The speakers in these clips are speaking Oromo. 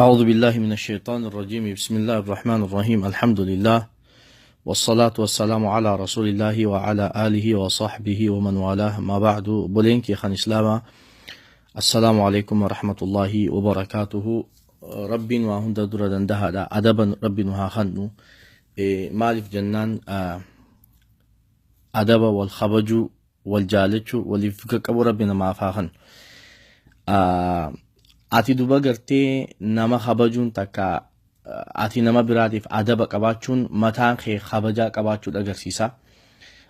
أعوذ بالله من الشيطان الرجيم. بسم الله الرحمن الرحيم. الحمد لله والصلاة والسلام على رسول الله وعلى آله وصحبه ومن والاه. ما بعد، بولينكي خان إسلاما، السلام عليكم ورحمة الله وبركاته. رب وهند دردا دهدا أدبا رب وها. مالف جنان أدب والخبج والجالج والفكك أبو ربنا ما فاخن. Ati duba gartee nama kabajuun takka ati nama biraatiif adaba qabaachuun mataan kee kabajaa qabaachuu agarsiisa.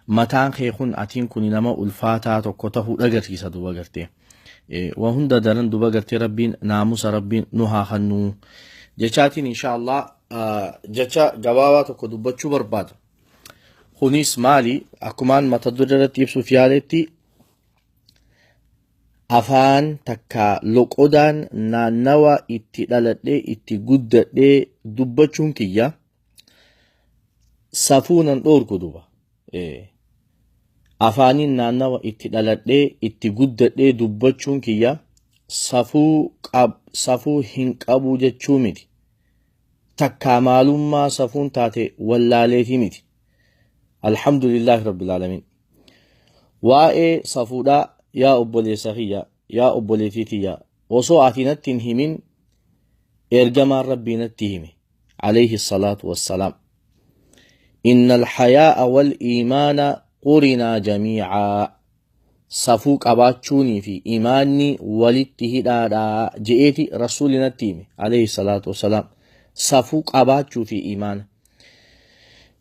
Mataan kee kun atiin kun nama ulfaataa tokko tahuu agarsiisa duba gartee. Waa hunda daran duba gartee rabbiin naamusa rabbiin nu haa kennu. Jechaatiin inshaallah jecha gabaabaa tokko dubbachuu barbaada. Kunis maali? Akkumaan mata duree irratti ibsuuf yaaletti, afaan takka loqodaan naannawa itti dhaladhee itti guddadhee dubbachuun kiyya safuu nan dhoorku duba. Afaaniin naannawa itti dhaladhee itti guddadhee dubbachuun kiyya safuu hin qabu jechuu miti. Takkaa maalummaa safuun taate wallaaleetii miti. Alhamdulillahi rabbil aalamiin. Waa'ee safuudhaa, yaa obboleessa kiyya, yaa obboleettii tiyya, osoo ati natti hin himin ergamaan rabbii natti hime alayhi salaatu wassalaam. إن الحياء والإيمان قرنا جميعا. Safuu qabaachuunii fi imaanni walitti hidhaadha je'eeti rasuulli natti hime alayhi salaatu wassalaam. Safuu qabaachuu fi imaana.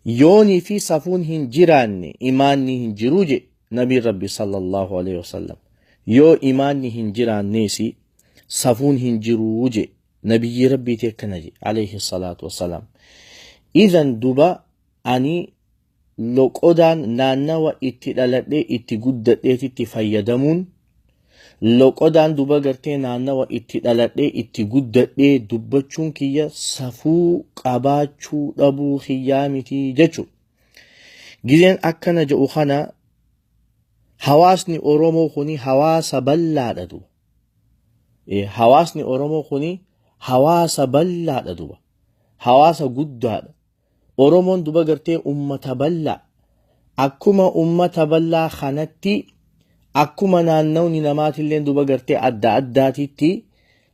Yoonii fi safuun hin jiraanne imaanni hin jiruu je nabiin rabbi sallallahu alaihi wasallam. Yoo imaanni hin jiraanneesi safuun hin jiruu je nabiyyi rabbiiti akkana je alayhi salaatu wassalaam. Idan duba ani loqodaan naannawa itti dhaladhee itti guddadheetitti fayyadamuun, loqodaan duba gartee naannawa itti dhaladhee itti guddadhee dubbachuun kiyya safuu qabaachuu dhabuu kiyyaa miti jechuudha. Gizeen akkana jedhu kana, hawaasni Oromoo kuni hawaasa bal'aadha duba. Hawaasni Oromoo kuni hawaasa bal'aadha duba. Hawaasa guddaadha. Oromoon duba gartee ummata bal'aa. Akkuma ummata bal'aa kanatti, akkuma naannawni namaatillee duba gartee adda addaatitti,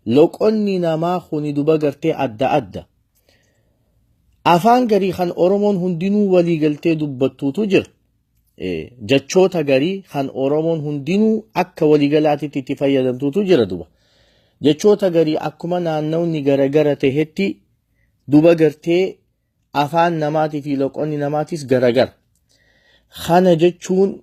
loqonni namaa kuni duba gartee adda adda. Afaan garii kan Oromoon hundinuu walii galtee dubbattuutu jira. Jechoota garii kan Oromoon hundinuu akka waliigalaatitti itti fayyadamtuutu jira duba. Jechoota garii akkuma naannawni garagara tahetti duba gartee afaan namaatii fi loqonni namaatis garagara. Kana jechuun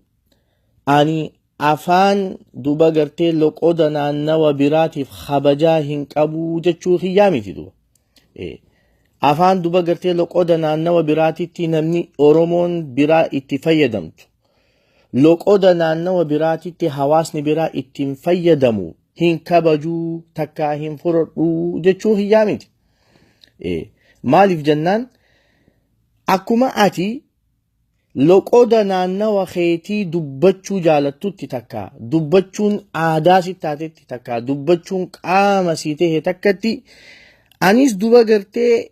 ani afaan duba gartee loqoda naannawa biraatiif kabajaa hin qabu jechuu kiyyaa miti duba. Afaan duba gartee loqoda naannawa biraatitti namni Oromoon biraa itti fayyadamtu, loqoda naannawa biraatitti hawaasni biraa ittiin fayyadamu hin kabajuu takkaa hin fudhadhuu jechuu kiyyaa miti. Maaliif jennaan, akkuma ati loqoda naannawa keetii dubbachuu jaalattutti, takka dubbachuun aadaa si taatetti, takka dubbachuun qaama si tahe takkatti, anis duba gartee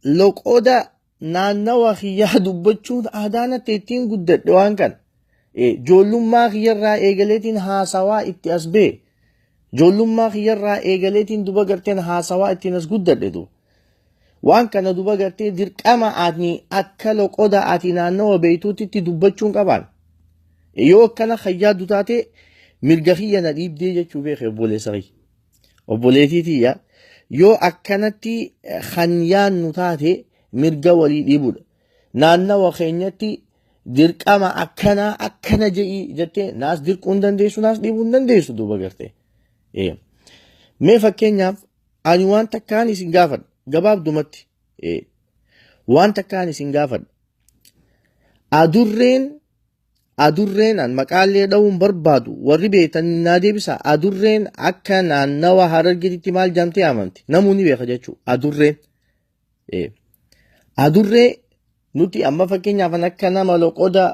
loqoda naannawa kiyyaa dubbachuun aadaa natti ittiin guddadhe waan kana. Ijoollummaa kiyyarraa eegaleetiin haasawaa itti as ba'e. Ijoollummaa kiyyarraa eegaleetiin duba garteen haasawaa ittiin as guddadhe duba. Waan kana duba gartee dirqama ati akka loqoda ati naannawa beeytuutitti dubbachuun qabaan. Yoo akkana kayyaaddu taate mirga kiyya na dhiibdee jechuu beeke, obboleessa kiyya. Obboleettii tiyya, yoo akkanatti kan yaannu taate mirga walii dhiibudha. Naannawa keenyatti dirqama akkanaa akkana je'ii jettee naas dirquu hin dandeessu, naas dhiibuu hin dandeessu duuba gartee. Mee fakkeenyaaf ani waan takkaan isin gaafadha gabaabdumatti, waan takkaan isin gaafadha. Adurreen an maqaallee dha'uun barbaadu, warri beektan naa deebisa. Adurreen akka naannawa Harargeetitti maal jedhamtee amanti? Namuu ni beeka jechuudha. Adurreen. Adurree nuti amma fakkeenyaaf akka nama loqoda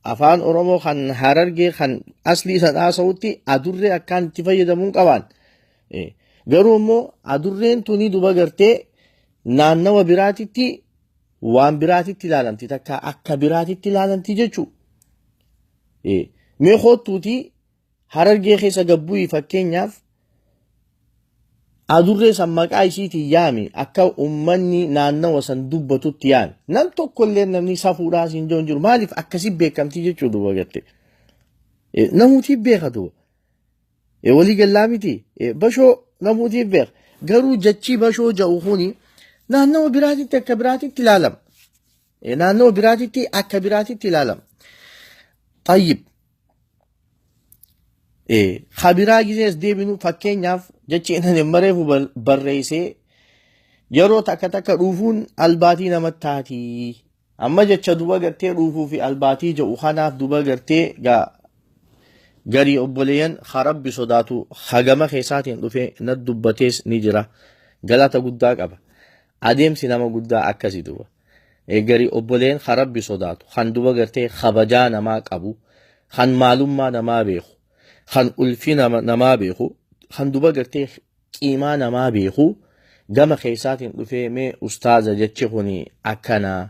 afaan Oromoo kan Harargee kan aslii san haasa'utti adurree akkaan itti fayyadamuun qabaan. Garuu immoo adurreen tuni duba gartee naannawa biraatitti waan biraatitti ilaalamti, takka akka biraatitti ilaalamti jechuudha. Mee kottuuti Harargee keessa gabbu'ii fakkeenyaaf adurree san maqaa isiitiin yaami, akka uummanni naannawa san dubbatutti yaami. Nam tokkollee namni safuudhaa siin jiru jiru, maaliif akkasi beekamtii jechuudha duba gartee. Namuutiif beeka duba. Walii gallaa miti bashoo namuutiif beeka. Garuu jechi bashoo jedhu kuni naannawa biraatitti akka biraatitti ilaalama. Naannawa biraatitti akka biraatitti ilaalama. Tayyib. Kabiraa gizees deebinu fakkeenyaaf jechi inni mareefu barreessee yeroo takka takka dhuufuun albaatii namatti taati. Amma jecha duba gartee dhuufuu fi albaatii jedhu kanaaf duba gartee gaa garii obboleeyyan harabbi sodaatu hagama keessaatiin dhufee na dubbatees ni jira. Galata guddaa qaba. Adeemsi nama guddaa akkasi duba. Garii obboleen harabbi sodaatu kan duba gartee kabajaa namaa qabu, kan maalummaa namaa beeku, kan ulfina namaa beeku, kan duba gartee qiimaa namaa beeku gama keessaatiin dhufee mee ustaaza jechi kuni akkana,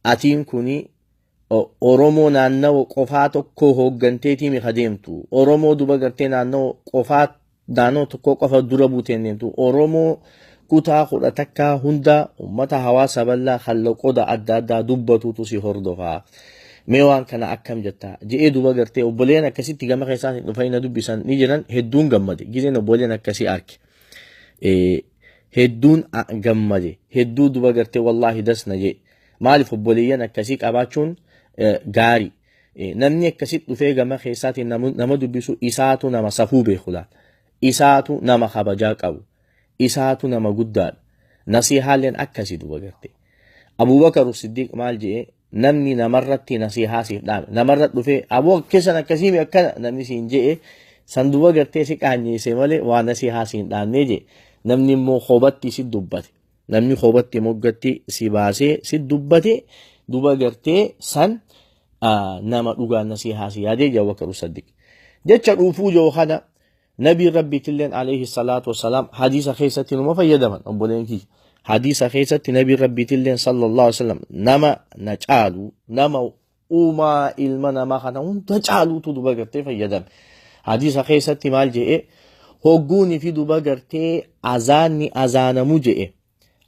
atiin kuni Oromoo naannawa qofaa tokko hoogganteetii mi deemtu, Oromoo duba gartee naannawa qofaa naannoo tokko qofa dura buuteen deemtu, Oromoo kutaa 11 hunda uummata hawaasa bal'aa kalloqoda adda addaa dubbatutu si hordofaa. Mee waan kana akkam jettaa je'ee duba gartee obboleen akkasitti gama keessaatiin dhufanii na dubbisan ni jiran, hedduun gammade gizeen obboleen akkasii arge. Hedduun gammade, hedduu duba gartee wallaahi dasna jee. Maaliif obboleeyyan akkasii qabaachuun gaarii. Namni akkasitti dhufee gama keessaatiin nama dubbisu isaatu nama safuu beeku laata. Isaatu nama kabajaa qabu. Isaatu nama guddaadha. Nasiihaalleen akkasii duba gartee. Abubakar Siddiq maal je'ee, namni namarratti nasiihaa siif dhaame, namarra dhufee aboo keessan akkasii akkana namni siin je'e san duba gartee si qaanyeesse malee waa nasiihaa siin dhaamnee jee. Namni immoo kophaatti si dubbate, namni kophaatti moggatti si baasee si dubbate duba gartee san nama dhugaa nasiihaa si yaadee jee Abubakar Siddiq. Jecha dhuufuu jiru kana nabii rabbiitilleen alayhi salaatu wasalaam hadiisa keessatti numa fayyadaman obboleen kiyya. Hadiisa keessatti nabii rabbiitilleen sallallahu alaihi wasallam nama na caalu, nama uumaa ilma namaa kana hunda caaluutu duba gartee fayyadame. Hadiisa keessatti maal je'e, hogguunii fi duba gartee azaanni azaanamu je'e.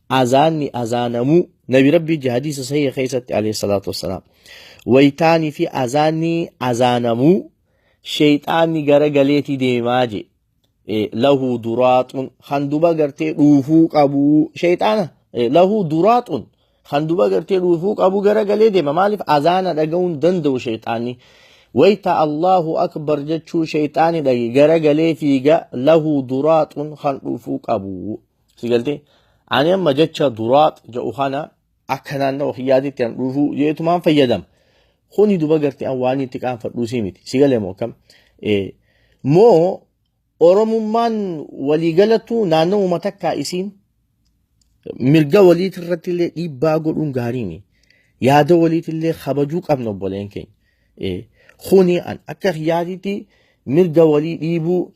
Azaanni azaanamu nabi rabbii je hadiisa sahiha keessatti alayhi salaatu wassalaam. Wayitaanii fi azaanni azaanamu sheexaanni gara galeetii deemaa je. Lahu duraaxun kan duba gartee dhuufuu qabu sheexaana, lahu duraaxun kan duba gartee dhuufuu qabu gara galee deema. Maaliif azaana dhaga'uun danda'u sheexaanni. Wayita Allahu akbar jechuu sheexaani dhage gara galee fiiga, lahu duraaxun kan dhuufuu qabu. Si galtee? Ani amma jecha duraax jedhu kana akka naannoo kiyyaatitti an dhuufuu jeetumaan fayyadama. Kuni duba gartee an waan itti qaanfadhuu si miti. Si galee moo akkam? Moo Oromummaan waliigalatu naannoo takkaa isiin mirga waliit irratti illee dhiibbaa godhuun gaariini. Yaada waliit illee kabajuu qabna obboleen keenya. Kuni an akka kiyyaatitti mirga walii dhiibuu,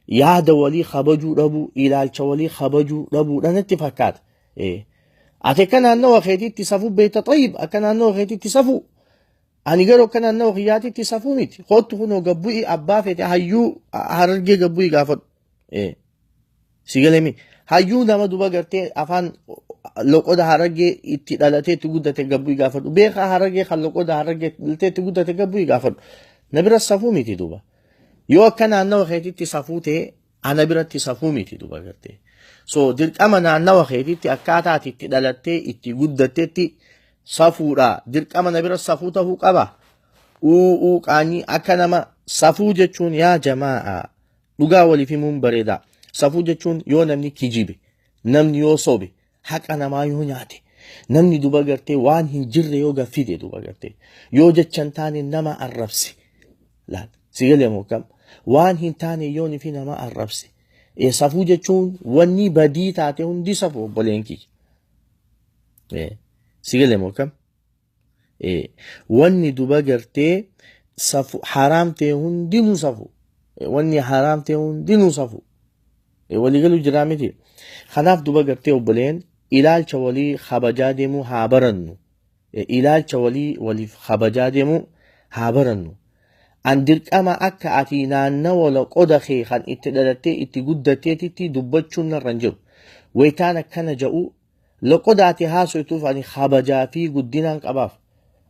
yaada walii kabajuu dhabuu, ilaalcha walii kabajuu dhabuudha natti fakkaata. Ati akka naannawa keetiitti safuu beekta, tayyib, akka naannawa keetiitti safuu. Ani garuu akka naannawa kiyyaatitti safuu miti. Kottu kunoo gabbu'ii abbaa fete hayyuu Harargee gabbu'ii gaafadhu. Si galee hayyuu nama duba gartee afaan loqoda Harargee itti dhalatee itti guddate gabbu'ii gaafadhu. Beekaa Harargee kan loqoda Harargee dhalatee itti guddate gabbu'ii gaafadhu. Na bira safuu miti duba. Yoo akka naannawa keetitti safuu ta'e ana biratti safuu miti duba gartee. So dirqama naannawa keetitti akkaataa ati itti dhalattee itti guddattetti safuudha. Dirqama na bira safuu ta'uu qaba. U'uu qaanyii akka nama safuu jechuun yaa jamaa'a dhugaa waliif himuun bareeda. Safuu jechuun yoo namni kijibe, namni yoo sobe, haqa namaa yoo nyaate, namni duba gartee waan hin jirre yoo gaffide duba gartee yoo jecha hin taane nama arrabse. Laal si galee moo kam waan hin taane yoo fi nama arrabse. Safuu jechuun wanni badii taate hundi safuu obboleen kiyya. Si galee moo kam? Wanni duba gartee safu haraam ta'e hundinuu safu. Wanni haraam ta'e hundinuu safu. Waliigaluu jiraa miti. Kanaaf duba gartee obboleen ilaalcha walii kabajaa deemuu haa barannu. Ilaalcha walii waliif kabajaa deemuu haa barannu. An dirqama akka ati naannawa loqoda kee kan itti dhalattee itti guddatteetitti dubbachuun narra hin jiru. Wayitaan akkana ja'u loqoda ati haasoytuuf ani kabajaa fi guddinaan qabaaf.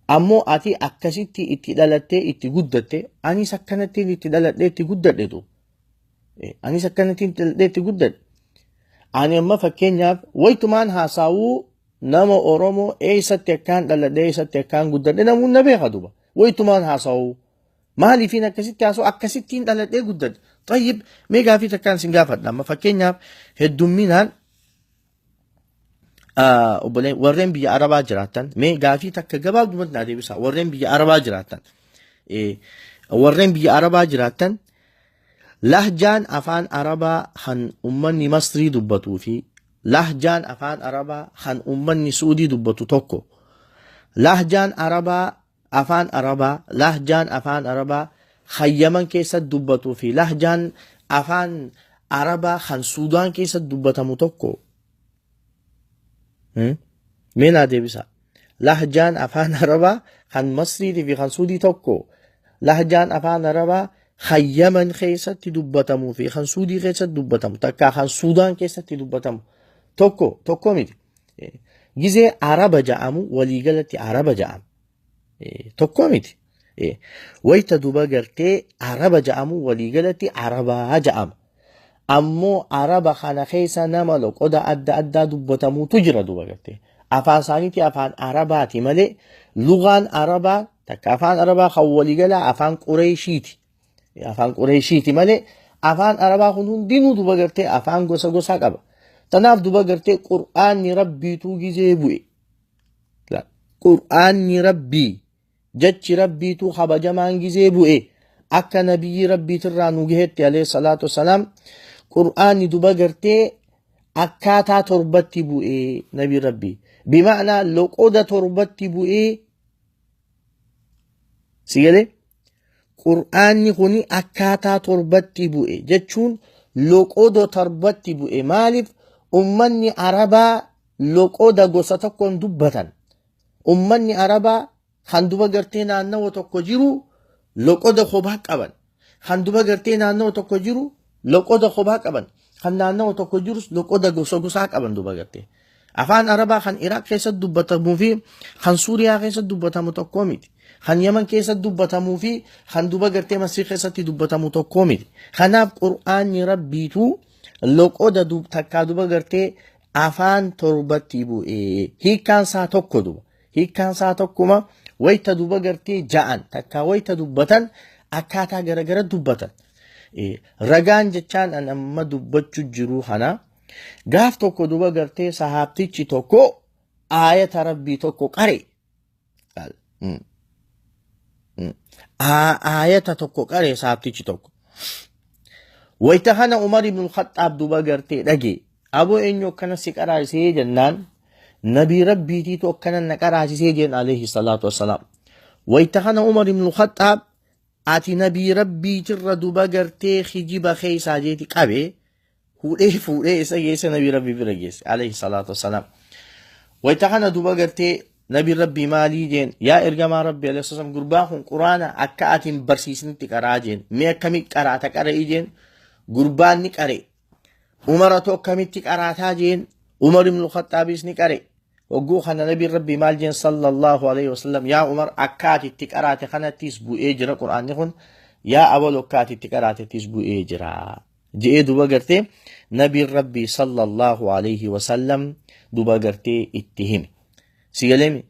Ammoo ati akkasitti itti dhalattee itti guddatte anis akkanattiin itti dhaladhee itti guddadhetu. Anis akkanattiin itti dhaladhee itti guddadhe. Ani amma fakkeenyaaf wayitumaan haasaawuu nama Oromoo eessatti akkaan dhaladhe eessatti akkaan guddadhe namuun na beeka duba. Wayitumaan haasawuu. Maaliifiin akkasitti haasa'u akkasittiin dhaladhee guddadhe. Xayyib mee gaafii takkaan sin gaafadha amma fakkeenyaaf heddumminaan obboleen warreen biyya Arabaa jiraatan mee gaafii takka gabaabdumatti naa deebisa warreen biyya Arabaa jiraatan warreen biyya Arabaa jiraatan lahjaan afaan Arabaa kan ummanni Masrii dubbatuu fi lahjaan afaan Arabaa kan ummanni Suudii dubbatu tokko lahjaan Arabaa afaan Arabaa lahjaan afaan Arabaa kan Yaman keessatti dubbatuu fi lahjaan afaan Arabaa kan Suudaan keessatti dubbatamu tokko. Mee naa deebisa. Lahjaan afaan Arabaa kan Masriitii fi kan Suudii tokko. Lahjaan afaan Arabaa kan Yaman keessatti dubbatamuu fi kan Suudii keessatti dubbatamu takkaa kan Suudaan keessatti dubbatamu tokko tokko miti. Gizee Araba ja'amu waliigalatti Araba ja'ama. Tokko miti. Wayita duba gartee Araba ja'amu waliigalatti Arabaa ja'ama. Ammoo Araba kana keessa nama loqoda adda addaa dubbatamutu jira duba gartee. Afaan isaaniitii afaan Arabaati malee lugaan Arabaa takka afaan Arabaa kan waliigalaa afaan Qureeshiiti. Afaan Qureeshiiti malee afaan Arabaa kun hundinuu duba gartee afaan gosa gosaa qaba. Tanaaf duba gartee Qur'aanni Rabbiituu gizee bu'e. Qur'aanni Rabbii jechi Rabbiituu kabajamaan gizee bu'e akka nabiyyi Rabbiitirraa nu gahetti alayhi salaatu wassalaam Qur'aanni duba gartee akkaataa torbatti bu'e nabi Rabbii. Bima'anaa loqoda torbatti bu'ee si galee Qur'aanni kun akkaataa torbatti bu'e jechuun loqoda torbatti bu'e maaliif ummanni Arabaa loqoda gosa tokkoon dubbatan. Ummanni Arabaa kan duba gartee naannawa tokko jiru loqoda kophaa qaban. Kan duba gartee naannawa tokko jiru loqoda kophaa qaban. Kan naannawa tokko jirus loqoda gosa gosaa qaban duba gartee. Afaan Arabaa kan Iraaq keessatti dubbatamuu fi kan Suuriyaa keessatti dubbatamu tokko miti. Kan Yaman keessatti dubbatamuu fi kan duba gartee Masrii keessatti dubbatamu tokko miti. Kanaaf Qur'aanni Rabbiitu loqoda takkaa duba gartee afaan torbatti bu'ee hiikkaan isaa tokko duba. Hiikkaan isaa tokkuma wayita duba gartee ja'an takkaa wayita dubbatan akkaataa garagara dubbatan. Ragaan jechaan an amma dubbachuu jiru kana gaaf tokko duba gartee sahaabtichi tokko aayata Rabbii tokko qare. Aayata tokko qare sahaabtichi tokko. Wayita kana Umar ibn Khaxxaab duba gartee dhage. Aboo eenyu akkana si qaraasisee jennaan nabii Rabbiitiitu akkana na qaraasisee jeen alayhi salaatu wassalaam. Wayita kana Umar ibn Khaxxaab ati nabii Rabbiitirra duba gartee kijiba keessaa jeeti qabe fuudhee fuudhee isa geesse nabii Rabbii bira geesse alayhi salaatu wassalaam. Wayita kana duba gartee nabii Rabbii maalii jeen yaa ergamaa Rabbii alayhi salaam gurbaan kun quraana akka ati hin barsiisnitti qaraa jeen mee akkamitti qaraata qara'ii jeen gurbaan ni qare Umaratu akkamitti qaraataa jeen Umar ibn Khaxxaabis ni qare hogguu kana nabiin Rabbii maal jeen sallallahu alayhi wasallam yaa Umar akka ati itti qaraate kanattis bu'ee jira quraanni kun yaa abalu akka ati itti qaraatettis bu'ee jira je'ee duba gartee nabiin Rabbii sallallahu alayhi wasallam duba gartee itti hime. Si galeemi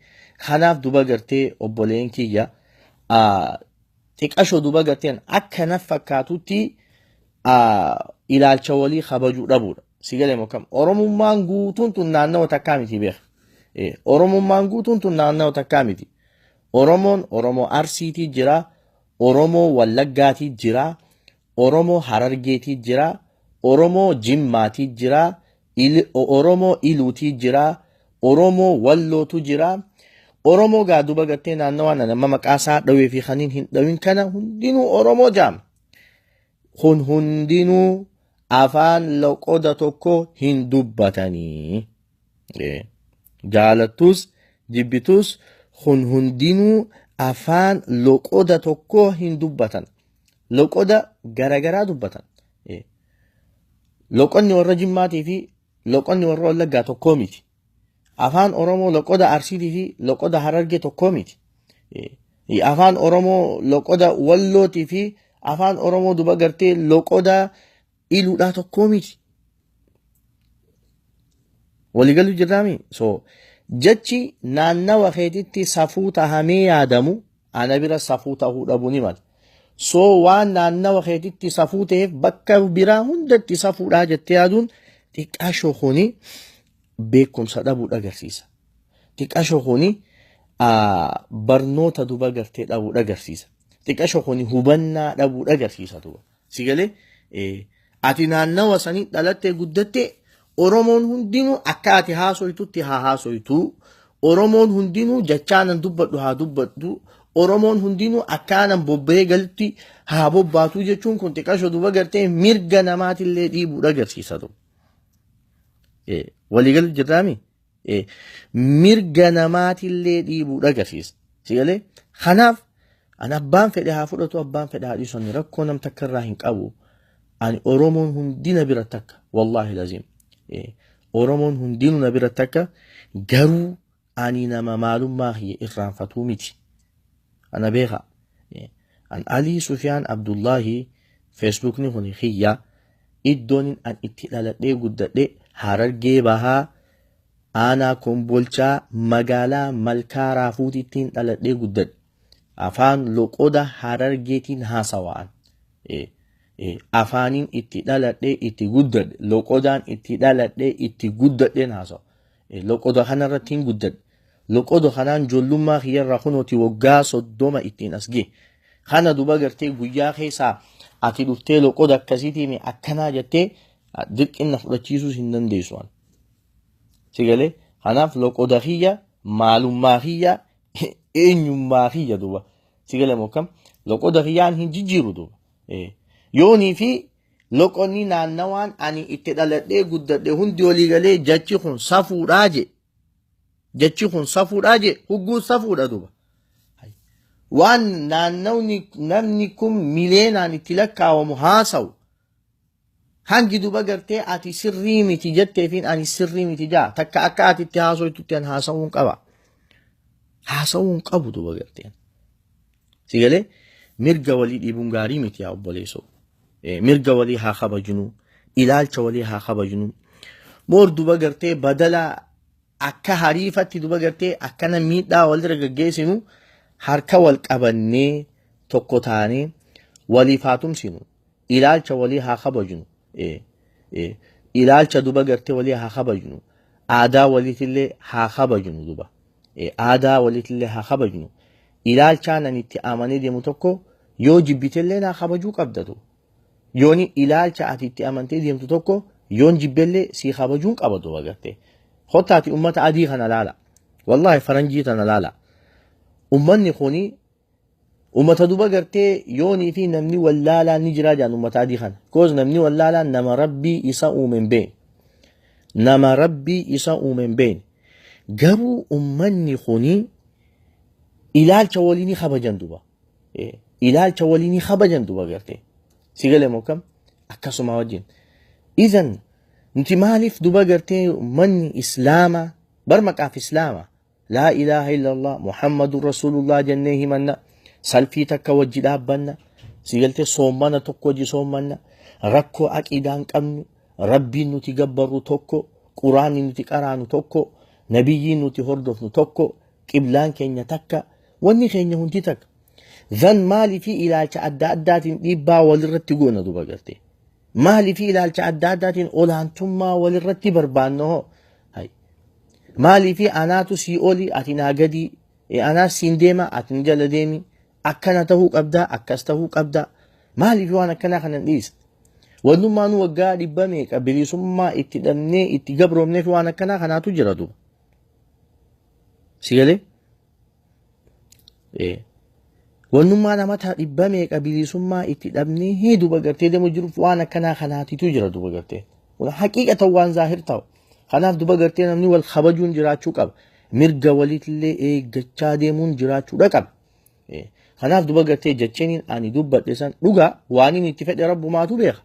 kanaaf duba gartee obboleen kiyya xiqasho duba garteen akka na fakkaatutti ilaalcha walii kabajuu dhabuudha. Si galee moo kam? Oromummaan guutuun tun naannawa takkaa miti beeka. Oromummaan guutuun tun naannawa takkaa miti. Oromoon Oromoo Arsiitii jira, Oromoo Wallaggaatii jira, Oromoo Harargeetii jira, Oromoo Jimmaatii jira, Oromoo Iluutii jira, Oromoo Wallootu jira. Oromoo gaa duba gartee naannawaa nana amma maqaa isaa dhawee fi kaniin hin dhawin kana hundinuu Oromoo jaama. Kun hundinuu afaan loqoda tokko hin dubbatanii. Jaalattus jibbitus kun hundinuu afaan loqoda tokko hin dubbatan. Loqoda garagaraa dubbatan. Loqonni warra Jimmaatii fi loqonni warra Wallaggaa tokkoo miti. Afaan Oromoo loqoda Arsiitii fi loqoda Harargee tokkoo miti. Afaan Oromoo loqoda Wallootii fi afaan Oromoo duba gartee loqoda Iluudhaa tokkoo miti. Waliigaluu jirraami? So jechi naannawa keetitti safuu tahamee yaadamu ana bira safuu tahuu dhabuu ni mala. So waan naannawa keetitti safuu ta'eef bakka biraa hundatti safuudhaa jettee yaaduun xiqqaashoo kuni beekumsa dhabuu agarsiisa. Xiqqaashoo kuni barnoota duba gartee dhabuu agarsiisa. Xiqqaashoo kuni hubannaa dhabuu agarsiisa duba. Si galee ati naannawa sanii dhalattee guddattee Oromoon hundinuu akka ati haasoytutti haa haasoytu. Oromoon hundinuu jechaanan dubbadhu haa dubbadhu. Oromoon hundinuu akkaanan bobba'ee galutti haa bobbaatuu jechuun kun xiqqasho duba gartee mirga namaatillee dhiibuudha agarsiisa duba. Waliigalu jirraami? Mirga namaatillee dhiibuudha agarsiisa. Si galee? Kanaaf an abbaan fedhe haa fudhatu abbaan fedhe haa dhiisu ani rakkoo nam takka irraa hin qabu. Ani Oromoon hundi na bira takka wallaahi laziim. Oromoon hundinuu na bira takka garuu ani nama maalummaa kiyya irraanfatuu miti. Ana beekaa. An Alii Sufiyaan Abdullaahi Feesbuukni kun kiyya iddoon an itti dhaladhee guddadhe Harargee Bahaa aanaa Kombolchaa magaalaa Malkaa Raafuutittiin dhaladhee guddadhe. Afaan loqoda Harargeetiin haasawaan. Afaaniin itti dhaladhee itti guddadhe loqodaan itti dhaladhee itti guddadheen haasawa. Loqoda kanarratti hin guddadhe. Loqoda kanaan ijoollummaa kiyyarraa kunooti waggaa 30 ittiin as gahe. Kana duba gartee guyyaa keessaa ati dhuftee loqoda akkasiitiin akkanaa jettee dirqina fudhachiisuus hin dandeessu. Si galee kanaaf loqoda kiyya maalummaa kiyya eenyummaa kiyya duba. Si galee mokkam loqoda kiyyaan hin jijjiiru duba. Yoonii fi loqonni naannawaan ani itti dhaladhee guddadhe hundi walii galee jechi kun safuudhaa je. Jechi kun safuudhaa je hugguu safuudha duba. Waan naannawni namni kun mileenaan itti lakkaawamu haasawu. Hangi duba gartee ati sirrii miti jetteefiin ani sirrii miti jaa takka akka ati itti haasoytutti an haasawuun qaba. Haasawuun qabu duba garteen. Si galee mirga walii dhiibuun gaarii miti yaa obboleessoo. Mirga walii haa kabajnu, ilaalcha walii haa kabajnu. Moor duba gartee badala akka hariifatti duba gartee akkana miidhaa walirra gaggeessinu harka wal qabannee tokko taanee waliif haa tumsinu. Ilaalcha walii haa kabajnu. Ilaalcha duba gartee walii haa kabajnu. Aadaa waliitillee haa kabajnu duba. Aadaa waliitillee haa kabajnu. Ilaalchaan ani itti amanee deemu tokko yoo jibbitellee naa kabajuu qabda duba. Yooni ilaalcha ati itti amantee deemtu tokko yoon jibbellee sii kabajuun qaba duba gartee. Kottaati ummata adii kana laala. Wallaahi faranjii tana laala. Ummanni kuni ummata duba gartee yoonii fi namni wallaalaan ni jiraa jaan ummata adii kana. Koos namni wallaalaan nama rabbii isa uume hin beekne. Nama rabbii isa uume hin beekne. Garuu ummanni kuni ilaalcha walii ni kabajan duba. Ilaalcha walii ni kabajan duba gartee. Si galee moo kam? Akkasuma wajjin. Idan nuti maaliif duba gartee ummanni islaamaa bar maqaaf islaama laa ilaaha illallah Muhammadun Rasuulullah jennee himanna salfii takka wajji dhaabbanna si galtee soommana tokko wajji soommanna rakkoo aqiidaa hin qabnu rabbiin nuti gabbarru tokko quraanni nuti qaraanu tokko nabiyyiin nuti hordofnu tokko qiblaan keenya takka wanni keenya hundi takka. Zan maaliif ilaalcha adda addaatiin dhiibbaa walirratti goona duba gartee. Maaliif ilaalcha adda addaatiin olaantummaa walirratti barbaanna hoo? Maaliif anaatu sii oli ati naa gadii anaa siin deema ati na jala deemi akkana tahuu qabdaa akkas tahuu qabdaa maaliif waan akkanaa kana hin dhiisne? Wannummaan waggaa dhibba meeqa bilisummaa itti dhabnee itti gabroomneef waan akkanaa kanaatu jira duba. Si galee? Wannummaa namata dhibba meeqa bilisummaa itti dhabnee duba gartee deemu jiruuf waan akkanaa kanaatitu jira duba gartee. Kun haqiiqatan waan zaahir ta'u. Kanaaf duba gartee namni wal kabajuun jiraachuu qaba. Mirga waliitillee eeggachaa deemuun jiraachuudha qaba. Kanaaf duba gartee jecheeniin ani dubbadhe san dhugaa waan inni itti fedhe rabbumaatu beeka.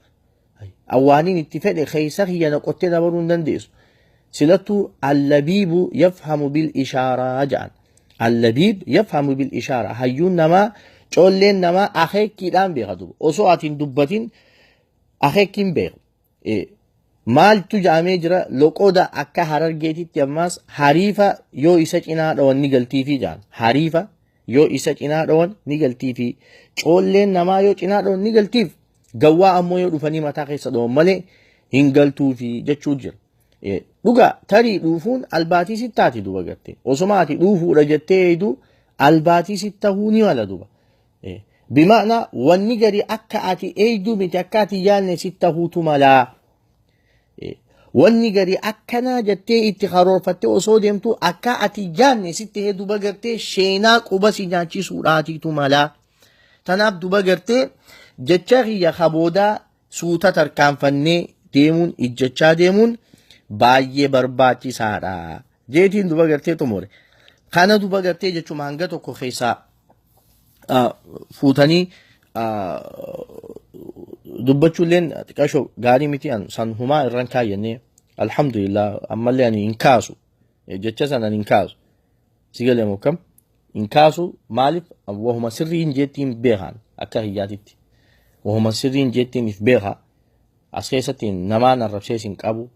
Waan inni itti fedhe keessa kiyya na qottee dabaluu hin dandeessu. Silattuu allabiibu yafhamu bil ishaaraa jedhan. Allabiib yafhamu bil ishaaraa. Hayyuun namaa coolleen namaa akeekkiidhaan beeka duba. Osoo ati hin dubbatin akeekkiin beeku. Maaltu jedhamee jira loqoda akka Harargeetitti ammaas hariifa yoo isa cinaa dhawan ni galtiifi jedhan. Hariifa yoo isa cinaa dhawan ni galtiifi. Coolleen namaa yoo cinaa dhawan ni galtiif. Gawwaa ammoo yoo dhufanii mataa keessa dhawan malee hin galtuufi jechuu jira. Dhugaa tarii dhuufuun albaatii sittaati duba gartee. Osuma ati dhuufuudha jettee eeydu albaatii sittahuu ni mala duba. Bima'na wanni gari akka ati eeyduu miti akka ati yaadne sittahuutu malaa. Wanni gari akkanaa jettee itti karoorfattee osoo deemtu akka ati yaadne sitti hee duba gartee sheenaa quba si nyaachisuudhaatiitu malaa. Tanaaf duba gartee jecha kiyya kaboodaa suuta tarkaanfannee deemuun ijjachaa deemuun baay'ee barbaachisaadha. Jeetiin duba gartee xumure. Kana duba gartee jechuun hanga tokko keessaa fuutanii dubbachuulleen xiqqashoo gaarii miti san humaa irraan kaayyannee alhamdulillah ammallee ani hin kaasu jecha sana hin kaasu. Si galee mokkam hin kaasu maaliif wahuma sirrii hin jettiin beekan akka hiyyaatitti. Wahuma sirrii hin jettiin if beeka as keessatti namaan arrabsees hin qabu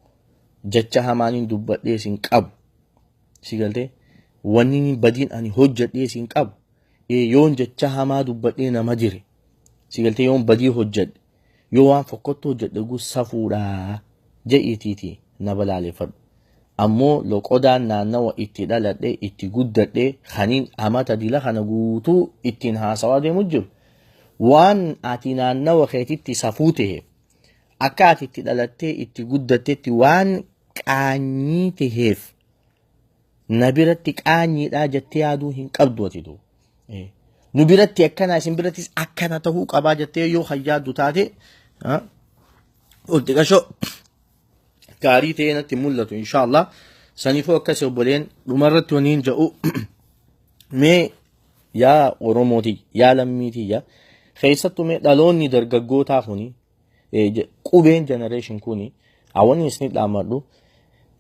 jecha hamaaniin dubbadhees hin qabu. Si galtee wanni badiin ani hojjedhees hin qabu. Yoon jecha hamaa dubbadhee nama dire. Si galtee yoon badii hojjedhe yoo waan fokkottu hojjedhe safuudhaa je'itiiti na balaaleffadhu. Ammoo loqodaan naannawa itti dhaladhe itti guddadhe kaniin amata dila kana guutuu ittiin haasawaa deemu jiru. Waan ati naannawa keetitti safuu ta'eef akka ati itti dhalattee itti guddattetti waan qaanyii ta'eef na biratti qaanyiidhaa jettee yaaduu hin qabdu ati duuba. Nu biratti akkana isin birattis akkana ta'uu qabaa jettee yoo hayyaaddu taate ol xiqqashoo gaarii ta'ee natti mul'atu inshaallah. Saniifuu akkas obboleen dhumarratti waniin jedhu mee yaa Oromooti yaa lammiitiyya keessattuu mee dhaloonni dargaggootaa kuni qubeen generation kuni hawwanni isin dhaammadhu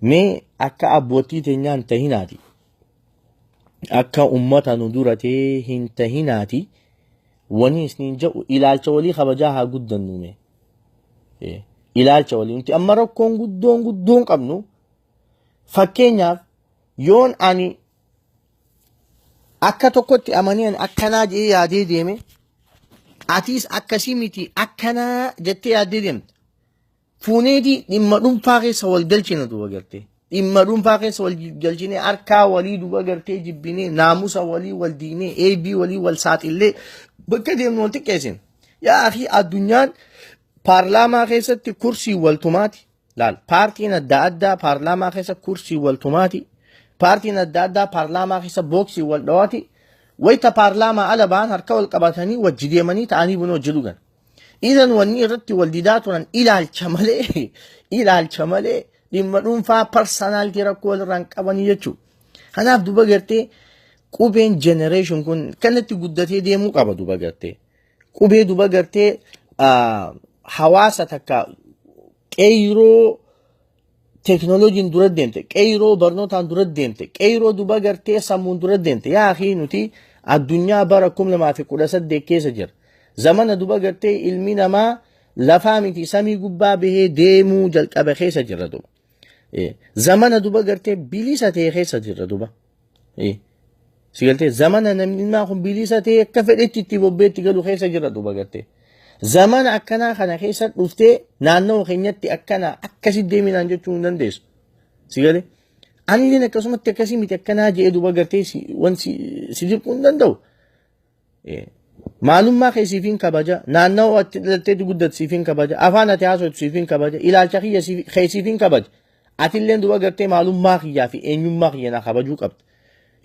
mee akka abbootii teenyaan tahinaati. Akka ummata nu duratee hin tahinaati wani isiniin jedhu ilaalcha walii kabajaa haa guddannu mee. Ilaalcha walii nuti amma rakkoon guddoon guddoon qabnu fakkeenyaaf yoon ani akka tokkotti amanii ani akkanaa jedhee yaadee deeme atiis akkasii miti akkanaa jettee yaaddee deemte. Fuuneetii dhimma dhuunfaa keessa wal galchina duuba gartee. Dhimma dhuunfaa keessa wal galchinee harkaa walii duuba gartee jibbinee naamusa walii wal diinee eebii walii wal saaxillee bakka deemnu wal xiqqeessina. Yaa akhi addunyaan paarlaamaa keessatti kursii waltumaati. Laal paartiin adda addaa paarlaamaa keessa kursii waltumaati. Paartiin adda addaa paarlaamaa keessa booksii wal dhawaati. Wayita paarlaamaa ala ba'an harka wal qabatanii wajji deemanii ta'anii buna hojii dhugan. Idan wanni irratti wal didaa turan ilaalcha malee dhimma dhuunfaa personality rakkoo walirraan qabanii jechuudha. Kanaaf duba gartee qubeen generation kun kanatti guddatee deemuu qaba duba gartee. Qubee duba gartee hawaasa takka qeyroo teeknooloojiin dura deemte, qeyroo barnootaan dura deemte, qeyroo duba gartee sammuun dura deemte. Yaa akhi nuti addunyaa bara 2018 keessa jira. Zamana duba gartee ilmi namaa lafaa miti samii gubbaa bahee deemuu jalqabe keessa jira duba. Zamana duba gartee bilisa ta'e keessa jira duba. Si galtee zamana namni ilmaa kun bilisa ta'e akka fedhetti itti bobbeetti galu keessa jira duba gartee. Zamana akkanaa kana keessa dhuftee naannoo keenyatti akkana akkasi deeminaan jechuu hin dandeessu. Si galee anilleen akkasumatti akkasii miti akkanaa jedhee duba gartee wanti si dirquu hin danda'u. Maalummaa kee siif kabaja, naannoo ati dhalattee guddatu siif kabaja, afaan ati haasoftu siif kabaja, ilaalcha kiyya kee siif kabaja. Atilleen duba gartee maalummaa kiyyaa fi eenyummaa kiyya na kabajuu qabda.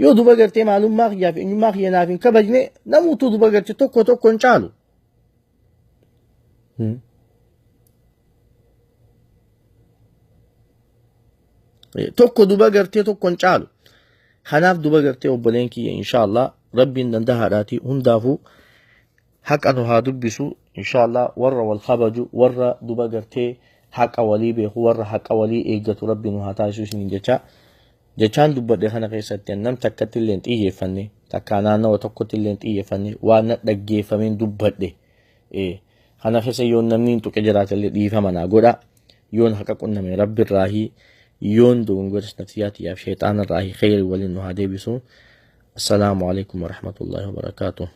Yoo duba gartee maalummaa kiyyaa fi eenyummaa kiyya naaf hin kabajne namuutu duba gartee tokko tokko hin caalu. Tokko duba gartee tokko hin caalu. Kanaaf duba gartee obboleen kiyya inshaallah rabbiin dandahaadhaati hundaafuu haqa nu haa dubbisu inshaallah warra wal kabaju warra duba gartee haqa walii beeku warra haqa walii eeggatu rabbi nu haa taasisu isiniin jecha. Jechaan dubbadhe kana keessatti nam takkatti illee hin xiyyeeffanne takkaa naannawa tokkotti illee hin xiyyeeffanne waan na dhaggeeffameen dubbadhe. Kana keessa yoon namni hin tuqe jiraate illee dhiifama naa godha. Yoon haqa qunname rabbi irraahi yoon dogongoras nafsiyyaa tiyyaaf sheexaana irraahi kheyri waliin nu haa deebisu. Assalaamu alaikum warahmatullahi wabarakaatuh.